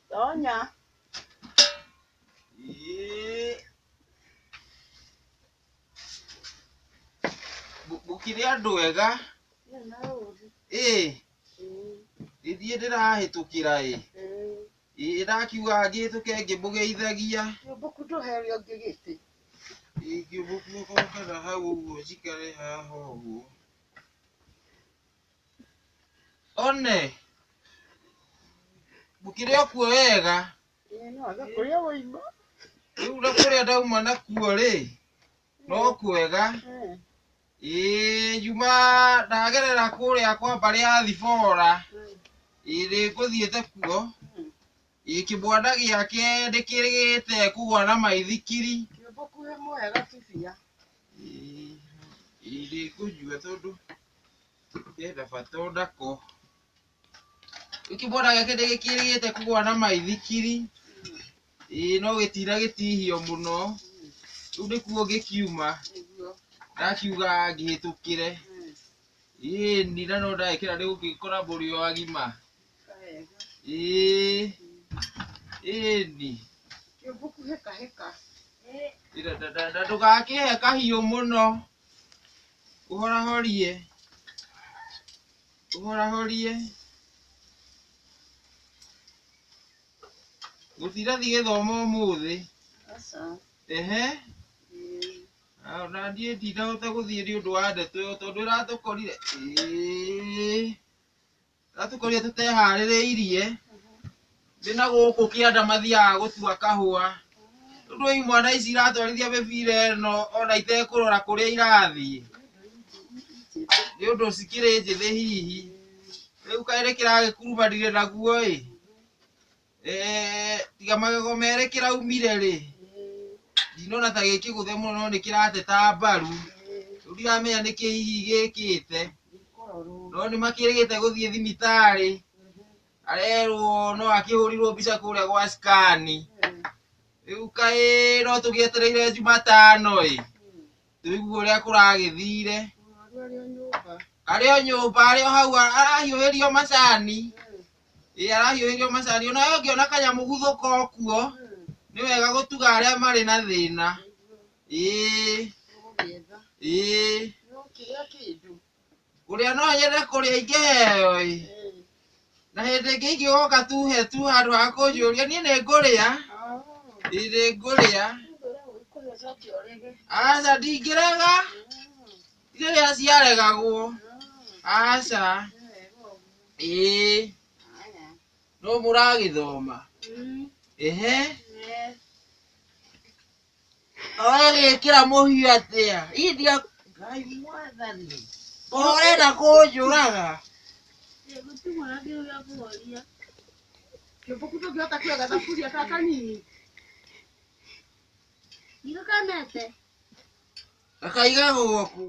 Tonya. Ĩĩ. Mũkĩrĩ andũ ega? Ĩĩ. Nĩthiĩ ndĩrahĩtũkĩra ĩ. Ĩĩ ndakiuga ngĩhĩtũke ngĩmũgeithagia. Kĩũmbũku ndũhere ũngĩ gĩtĩ. Ĩĩ kĩũmbũku okorwo kana hau ũguo njikare haha ũguo. One. Mũkĩrĩ o kuo wega? Ĩĩ no aga kũrĩa woima. Rĩu na kũrĩa ndauma nakuo rĩ, no kwega. Ĩĩ njuma ndagerera kũrĩa kwa mbarĩ ya Thibora. Ĩĩ nĩngũthiĩte kuo. Ĩĩ kĩmwana gĩake nĩkĩrĩgĩte kũgũa na maithikiri. Kĩũmbũku he mũhe gatubia. Ĩĩ ĩĩ nĩngũnyua tondũ kena bata onako. Rĩu kĩmwana gĩake nĩgĩkĩrĩgĩte kũgũa na maithikiri. Ĩĩ no gĩtina gĩtihio mũno. Rĩu nĩkuo ngĩkiuma. Nĩguo. Ndakiuga ngĩhĩtũkĩre. Ĩĩ ni na no ndagĩkĩra nĩgũgĩkora mũrĩ o agima. Wega. Ĩĩ ĩni. Kĩũmbũku hĩka hĩka. Na ndũgakĩhe kahiũ mũno. Ũhorahorie. Ũhorahorie. Gũtirathiĩ gĩthomo ũmũthĩ. Aca. Ehe. Ĩĩ. Na niĩ ndinahota gũthiĩ nĩ ũndũ wa ndeto ĩyo tondũ ĩratũkorire. Ĩĩ. Ĩratũkorire tũteharĩrĩirie. Ndĩ na gũkũ kĩanda mathiaga gũtua kahũa. Rĩu imwana ici iratwarithia mĩbira ĩno ona itekũrora kũrĩa irathiĩ. Nĩ ũndũ cikĩrĩ njĩthĩ hihi. Rĩu kaĩ nĩkĩragĩkurubanire naguo ĩ. Tiga magego merĩ kĩraumire rĩ. Ndinona ta gĩkĩgũthe mũno no nĩkĩrateta mbaru. Rĩu ndiramenya nĩkĩ hihi gĩkĩte. No nĩmakĩrĩgĩte gũthiĩ thibitarĩ. Arerwo no akĩhũrirwo mbica kũrĩa gwa scan. Rĩu kaĩ no tũgĩetereire Jumatano ĩ. Tũigue ũrĩa kũragĩthire. Mũrwaru arĩ o nyũmba. Arĩ o nyũmba arĩ o hau arahiũhĩrio macani. Ĩĩ arahiũhĩrio macani. Onawe ũngĩona kanyamũ guthũka o kuo, nĩ wega gũtuga arĩa marĩ na thĩna. Ĩĩ. Ũgũgĩetha. Ĩĩ. No kĩrĩa kĩndũ. Kũrĩa no nyende kũrĩa ingĩheo ĩ. Na hĩndĩ ĩngĩ ingĩgoka tuhe tu handũ ha kũnjũria niĩ nĩngũrĩa. Ĩĩ nĩngũrĩa. Aca ndingĩrega. Ti rĩrĩa ciaregagwo. Aca. Ĩĩ. No mũragĩthoma? Ehe. Ũragĩkĩra mũhiũ atĩa? Hihi Ngai mwathani. Ũrenda kũnjũraga? Kĩũmbũku ndũngĩhota kuoya gathaburia gaka kanini. Gakaigagwo kũ?